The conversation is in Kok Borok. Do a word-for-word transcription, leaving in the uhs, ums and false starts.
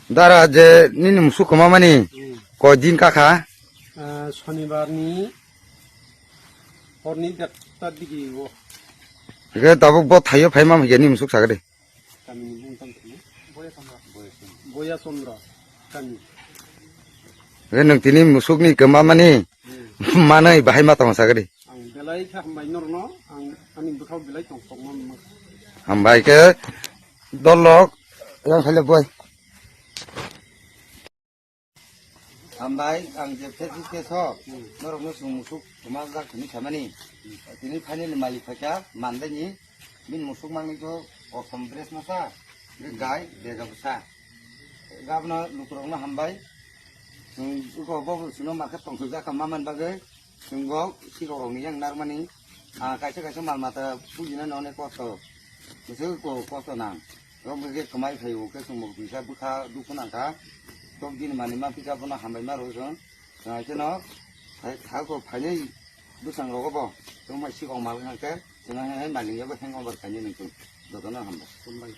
Dara je nini musuk kwmamani Hmm. Koi din kakha? Ah, Shonibar ni horni dekta digi o. Ge tabuk bo thaio phaima hige nini musuk sagade. Kami ni bung tang kini. Boya Chandra. Boya Chandra. Kami. Ge nung tini musuk ni kwmamani Hmm. Manai bahai ma tong sagade. Ang belai khe hambai norno, ang ani bwkhao belai tong tongma nang. Hambai khe dolok yang khaile boi. Hambai ang je Facebook page o Hmm. Norokno chwng musuk kwma jak hwnwi samani. Tini phainani malik phaikha mandaini. Bini musuk mangni to kosom dress masa, gai bega bwsa. Gabno lukurokno hambai. Chwng uko bo chwngno market tongthokjak kha mamani bagwi. Chwng bo sikhok rokni yang narmani. Ah, kaisa kaisa mal mata pujina noni kosto. Bwswk ko kosto nang. Rok bwkhe kwmai phaio khe chwng bo bisa bwkha dukhu nangkha. Tok bini manwi ma pisa bono hambai ma rw chwng. Chwng hai kheno hai, hai ko phainai bwsang rogo bo. Chwng mai sikok mal hwnkhe chwng hai, hai maling yabo hangover khainai nung chwng. Jotono hambai. Hambai.